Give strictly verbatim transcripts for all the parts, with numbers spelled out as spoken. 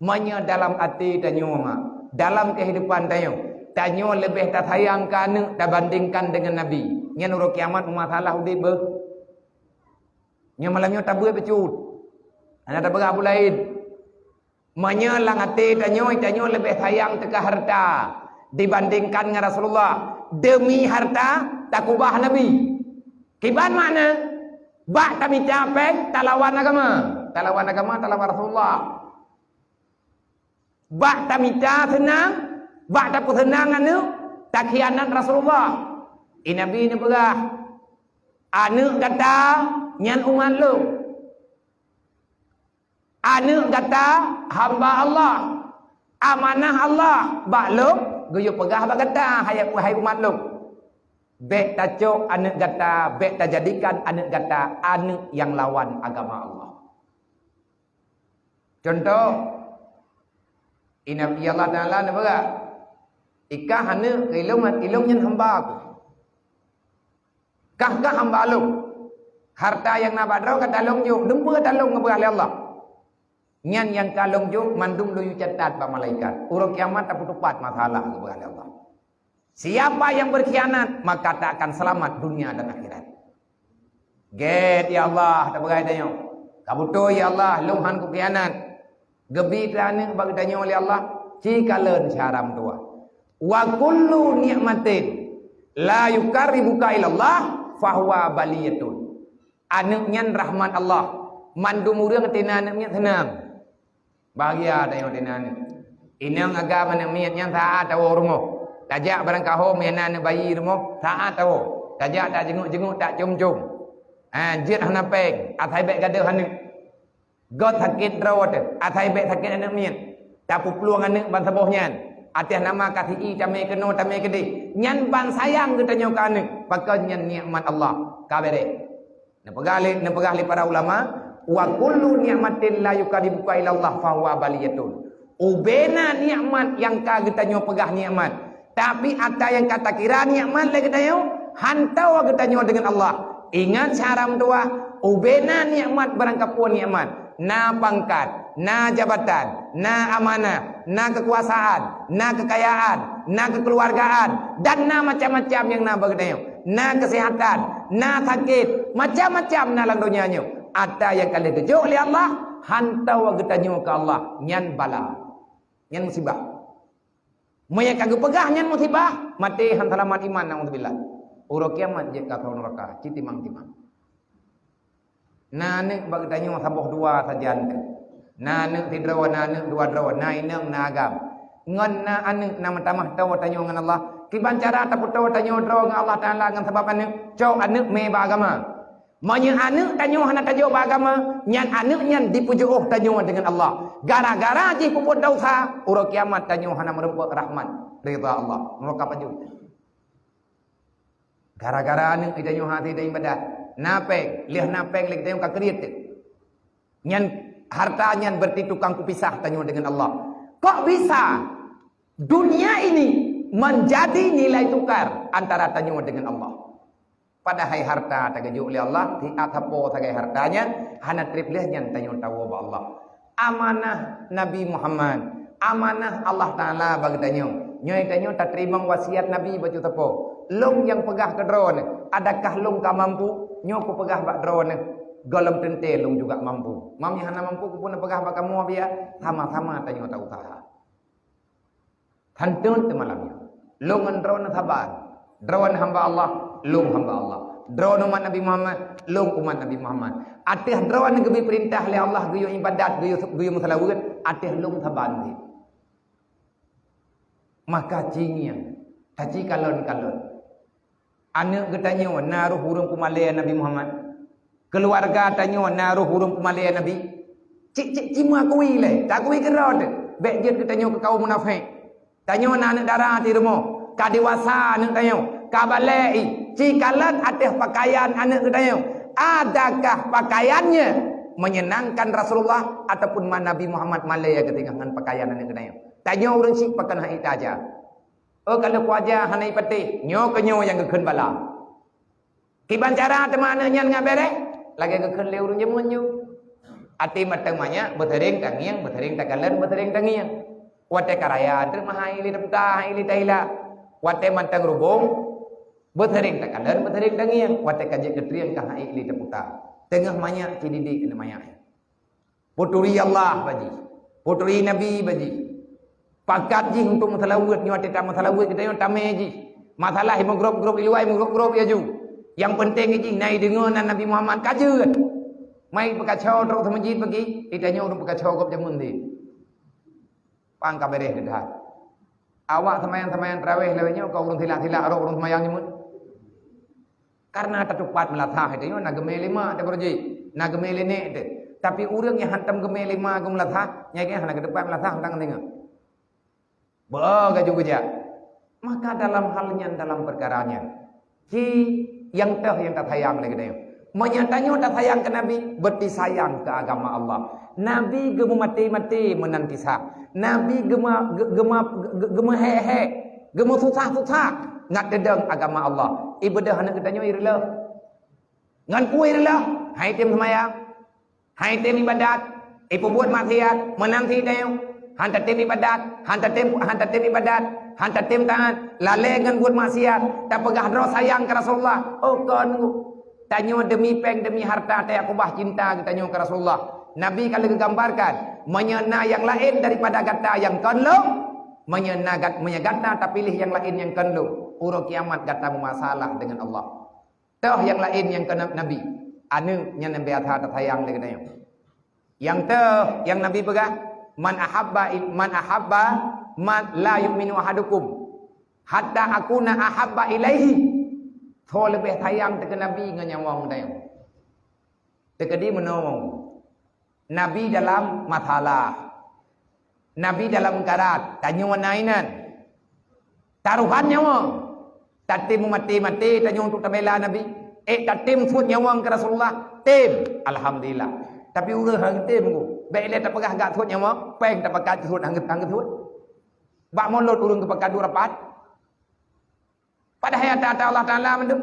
Meunyoe dalam até tanyoe, mak, dalam keuhidupan tanyoe, tanyoe leubeh tasayang keu aneuk tabandingkan deungon Nabi, nyan uroe kiamat meumasalah udeb beuh. Nyoe malam nyoe tabeue bacut. Hana tapeugah peue laén. Meunyoe lam até tanyoe, tanyoe leubeh sayang teuka hareuta dibandingkan ngon Rasulullah, deumi hareuta takubah Nabi. Kiban makna? Bak tamita péng talawan agama, talawan agama, talawan Rasulullah. Bak tamita seunang, bak tapeuseunang aneuk, takhianat Rasulullah. I Nabi neupeugah, "Aneuk gata nyan umat lôn. Aneuk gata hamba Allah. Amanah Allah bak lôn geuyue peugah bak gata, hai, hai umat lôn. Bék tacok aneuk gata, bék tajadikan aneuk gata aneuk nyang lawan agama Allah." Contoh, i Nabi Allah Taala neupeugah, "Ikah aneuk ilông, ilông nyan hamba Aku. Kah, kah hamba Lôn. Hareuta nyang na bak droe ka talông jok, dumpeue talông geupeugah lé Allah. Nyan nyang ka lông jok mandum Lôn yue catat bak malaikat. Uroe kiamat tapeutupat masalah geupeugah lé Allah. Siapa yang berkhianat, maka tak akan selamat dunia dan akhirat." Gét, ya Allah, tapeugah tanyoe. Ka beutôi, ya Allah, lôn han kukhianat. Geubi teuh aneuk bak geutanyoe lé Allah, ci kalon syara meutuwah. "Wa kullu ni'matin la yuqarribuka ilallah fahuwa baliyatun." Aneuk nyan rahmat Allah. Mandum ureuëng teunan aneuk nyan seunang. Bahagia tanyoe teunan. Inong agam aneuk miet nyan saát tawoe rumoh. Tajak barang kahom, meunan aneuk bayi rumoh, saát tawoe. Tajak tajenguk-jenguk, tacium-cium. Ha, jeuet hana péng, asai bék gadôh aneuk. Göt sakét droe teuh, asai bék sakét aneuk miet. Tapeuplueng aneuk ban saboh nyan. Ateueh nama ka si i tamé keunoe, tamé keudeh. Nyan ban sayang geutanyoe keu aneuk. Pakon nyan nikmat Allah. Ka bereh. Neupeugah lé, neupeugah lé para ulama, "Wa kullu ni'matin la yuqarribuka ilallah fahuwa baliyatun." Ubena nikmat nyang ka geutanyoe peugah nikmat, tapi ata nyang ka takira nikmat lé geutanyoe, hantoe geutanyoe deungon Allah. Ingat syara meutuwah, ubena nikmat barangkapeue nikmat. Na pangkat, na jabatan, na amanah, na keukuasaan, na keukayaan, na keukeuluwargaan, dan na macam-macam nyang na bak geutanyoe. Na keusihatan, na sakét, macam-macam na lam donya nyoe. Ata nyang ka lheueh geujok lé Allah, hantoe geutanyoe keu Allah, nyan bala. Nyan musibah. Meunyo ka geupeugah nyan musibah, maté han seulamat iman, naudzubillah. Uroe kiamat jeuet ka keu neuraka, ci timang-timang. Na aneuk bak geutanyoe saboh dua sajan. Na aneuk sidroe, na aneuk dua droe, na inong, na agam. Ngon na aneuk na meutamah toe tanyoe ngon Allah. Kiban cara tapeutoe tanyoe droe ngon Allah Taala ngon sabab aneuk? Cok aneuk mé bak agama. Meunyoe aneuk tanyoe hana tajok bak agama, nyan aneuk nyan dipeujeuôh tanyoe deungon Allah. Gara-gara jih peubuet desya, uroe kiamat tanyoe hana meurumpok rahmat, ridha Allah. Neuraka pajoh. Gara-gara aneuk geutanyoe hase taibadat. Na péng, lheueh na péng lé geutanyoe ka kriet teuh. Nyan harta nyan berarti tukang kupisah tanyoe deungon Allah. Kok bisa dunia ini menjadi nilai tukar antara tanyoe deungon Allah? Padahai harta tageujok lé Allah, siat sapo sagai harta nyan, hana treb lheueh nyan tanyoe tawoe bak Allah. Amanah Nabi Muhammad, amanah Allah Taala bak geutanyoe. Nyoe tanyoe tateurimong wasiat Nabi bacut sapo. Lôn nyang peugah keu droeneuh, adakah lôn ka mampu? Nyoe kupeugah bak droeneuh, gohlom teuntée lôn juga mampu. Mam nyang hana mampu, kupeue neupeugah bak kamoe biya, sama-sama tanyoe tausaha. Hantom teumalam nyoe. Lôn ngon droeneuh saban. Droeneuh hamba Allah, lôn hamba Allah. Droeneuh umat Nabi Muhammad, lôn umat Nabi Muhammad. Ateueh droeneuh geubri peurintah lé Allah geuyue ibadat, geuyue, geuyue meuseulaweuet, ateueh lôn saban cit. Maka ci ngieng, taci kalon-kalon. Aneuk geutanyoe na roh ureuëng peumalée Nabi Muhammad. Keuluwarga tanyoe na roh ureuëng peumalée Nabi. Cit-cit ci meuakui lé, takui keudroe teuh. Bék jeuet geutanyoe keu kaum munafék. Tanyoe na aneuk dara di rumoh, ka dewasa aneuk tanyoe, ka balek i, ci kalon ateueh pakaian aneuk geutanyoe. Adakah pakaian nyan menyenangkan Rasulullah ataupun ma Nabi Muhammad malée geutanyoe ngon pakaian aneuk geutanyoe? Tanyoe ureuëng syiek pakon hai taja. Oh, ka lheueh kuaja hana ipatéh, nyoe keu nyoe nyang geukheun bala. Kiban cara teuma aneuk nyan ngat bereh, lagée geukheun lé ureuëng jameun nyoe. Até mantong manyak, beuseuring tangieng, beuseuring takalon, beuseuring tangieng. Watée ka raya, teuma hai lé taputa, hai lé tahila. Watée mantong rubong, beuseuring takalon, beuseuring tangieng. Watée ka jeuet keu trieng, ka hai lé taputa. Teungoh manyak, ci didik keuneuk manyak. Peuturi Allah bak jih. Peuturi Nabi bak jih. Pakat jih untuk meuseulaweuet, nyoe watée tameuseulaweuet geutanyoe tamé jih. Masalah meugrob-grob di luwa, meugrob-grob laju. Nyang peunteng jih na ideungoe nan Nabi Muhammad ka jeuet. Mai peukaco trok seumeujid bagi, geutanyoe ureuëng peukaco gob jameun deh. Pang ka beres geudah. Awak seumayang-seumayang tarawih lawét nyoe ka ureuëng silak-silak rot ureuëng seumayang nyoe. Karena tatupat meulasah itu nyoe na geumé lima teuh beureuji, na geumé linek teuh. Tapi ureuëng nyang hantom geumé lima geumelasah, nyan hana geutupat meulasah tang deungoe. Beu gaju geujak. Maka dalam hal nyan, dalam perkara nyan, ci nyang teuh nyang tasayang lé geutanyoe. Meunyoe tanyoe tasayang keu Nabi, berarti sayang keu agama Allah. Nabi geumeumaté-maté meunan kisah. Nabi geuma-, ge-, geuma-, ge-, geumeuhék-hék, geumeususah-susah ngat teudong agama Allah. Ibadah aneuk geutanyoe ireuloh. Ngon peue ireuloh? Hai tem seumayang, hai tem ibadat, ipeubuet maksiat, meunan cit tanyoe. Han tatem ibadat, han tatem, han tatem ibadat, han tatem taat, lalée ngon buet maksiat, tapeugah droe sayang keu Rasulullah. Oh kon, tanyoe demi péng, demi harta, tajak keubah cinta geutanyoe keu Rasulullah. Nabi ka lheueh geugambarkan, meunyoe na nyang laén daripada gata nyang kon lôn, meunyoe na gat-, meunyoe gata tapiléh nyang laén nyang kon lôn, uroe kiamat gata meumasalah deungon Allah. Toh nyang laén nyang keuneuk Nabi, aneuk nyan nyang biasa tasayang lé geutanyoe. Nyang toh nyang Nabi peugah, "Man ahabba il-, man ahabba man la yu'minu ahadukum hatta akuna ahabba ilaihi." Soe leubeh sayang teuh keu Nabi ngon nyawöng geutanyoe. Teukeudi meunoe. Nabi dalam masalah. Nabi dalam karat, tanyoe na inan. Tarohan nyawöng. Tatem meumaté-maté tanyoe untuk tabela Nabi. Eh, tatem suet nyawöng keu Rasulullah. Tem. Alhamdulillah. Tapi ureuëng han tem ku. Bék lé tapeugah gak suet nyawöng, péng tapakat suet han geu-, han geusuet. Bak mulod ureuëng geupakat duek rapat. Padahai ata-ata Allah Taala mandum.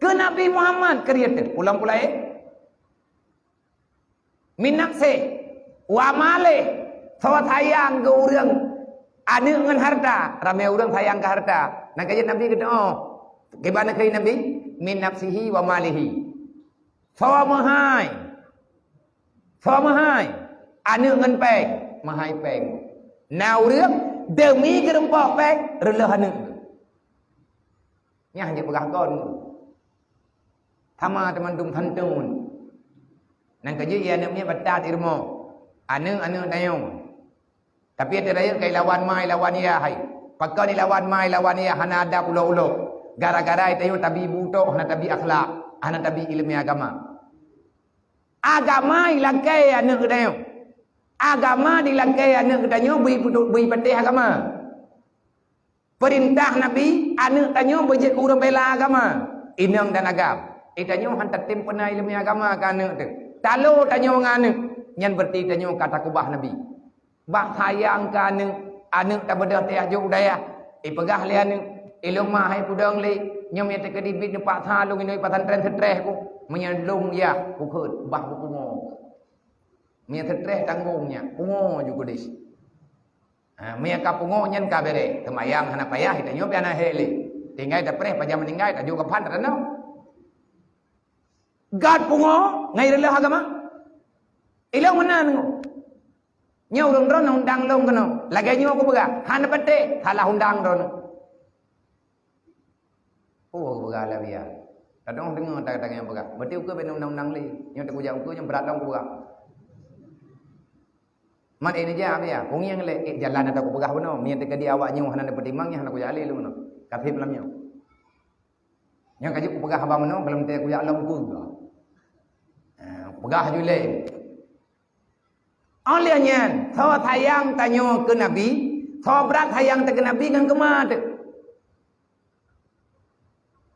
Keu Nabi Muhammad keu dia teuh pulang pulai. Min nafsi wa mali, soe sayang keu ureuëng aneuk ngon harta, ramé ureuëng sayang keu harta. Nyang ka jeuet Nabi geuteu'oh. Kiban keu Nabi, min nafsihi wa malihi. Soe meuhai, soe meuhai aneuk ngon péng, meuhai péng. Na ureuëng demi geurumpok péng, reuloh aneuk. Nyan jeuet peugah kon. Sama teumandum santun. Nyang ka jeuet aneuk miet batat ilmu. Aneuk-aneuk tanyoe. Tapi ata rayeuk ka ilawan ma ilawan yah hai. Pakon ilawan ma ilawan yah hana adab ulo-ulo. Gara-gara tanyoe tabi butok, hana tabi akhlak, hana tabi ileumèe agama. Agama ilakèe aneuk geutanyoe. Agama dilakèe aneuk geutanyoe beu ipatéh agama. Peurintah Nabi, aneuk tanyoe beujeuet ureuëng bela agama, inong dan agam. Eh, tanyoe han tatem peuna ileumèe agama keu aneuk teuh. Talo tanyoe ngon aneuk, nyan beureuti tanyoe ka takeubah Nabi. Bak sayang keu aneuk, aneuk tabeudôh teuh jok u dayah. Ipeugah lé aneuk, "Ilôn ma hai pudong lé, nyoe meunyo teukeudi bit neupaksa lôn inoe pesantren, stress ku. Meunyo lôn yah, kukheun bah kupungo. Meunyo stress tanggong nyan, pungo ju keudeh." Ha, meunyo ka pungo nyan ka bereh, seumayang hana payah, tanyoe pih hana hék lé. Tinggai tapreh pajan meuninggai, tajok kafan, tatanoh. Gat pungo ngai reuloh agama. Ilôn meunan nyoe. Nyoe ureuëng droeneuh undang lôn keunoe. Lagèe nyoe kupeugah, hana patéh, salah undang droeneuh. Oh, peugah lah biya. Kadang deungoe kata-kata nyang peugah. Berarti ukeue bèk undang-undang lé. Nyoe teukujak ukeue nyang brat lom kupeugah. Man ini jak biya. Pungieng lé, eh, jalan ata kupeugah bunoe. Meunyo teukeudi awak nyoe hana neupeutimang, nyan hana kujak lé lôn bunoe. Kaseb lam nyoe. Nyoe ka jeuet kupeugah haba bunoe, galom teu kujak lom ukeue. Eh, peugah ju lé. Óh lheueh nyan, soe sayang tanyoe keu Nabi, soe brat sayang teuh keu Nabi ngon keumah teuh.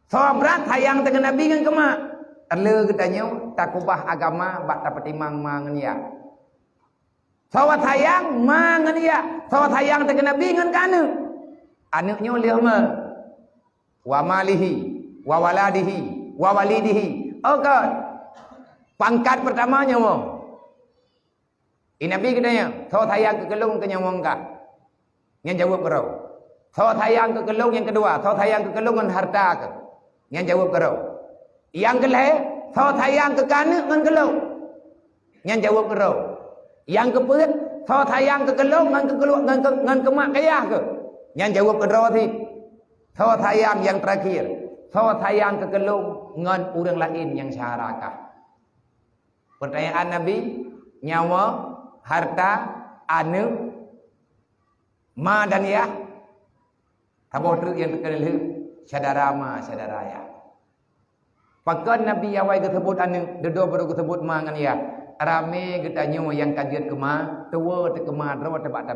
Soe brat sayang teuh keu Nabi ngon keumah. Teuleue geutanyoe takeubah agama bak tapeutimang ma ngon yah. Soe sayang ma ngon yah, soe sayang teuh keu Nabi ngon keu aneuk. Aneuk nyoe lheueh ma. Wa malihi, wa waladihi, wa walidihi. Oh God. Pangkat pertama nyoe. Di Nabi geutanyong, "Soe sayang keu keu lôn keu nyawöng kah?" Nyan jaweueb keudroe. "Soe sayang keu keu lôn nyang keudua, soe sayang keu keu lôn ngon hareuta keuh?" Nyan jaweueb keudroe. Nyang keulhèe, "Soe sayang keu keu aneuk ngon keu lôn?" Nyan jaweueb keudroe. Nyang keupeuet, "Soe sayang keu keu lôn ngon keu keulu-, ngon keu, ngon keu mak keu yah keuh?" Nyan jaweueb keudroe cit. "Soe sayang," nyang teurakhir, "soe sayang keu keu lôn ngon ureueng laén nyang syedara kah?" Peutanyaan Nabi, nyawöng, hareuta, aneuk, ma dan yah, saboh treuk nyang teukeulheueh, syedara ma, syedara yah. Pakon Nabi awai geuseubut aneuk, dudoe baru geuseubut ma ngon yah? Ramé geutanyoe nyang ka jeuet keu ma, tuwoe teuh keu ma, droe teuh bak tabé.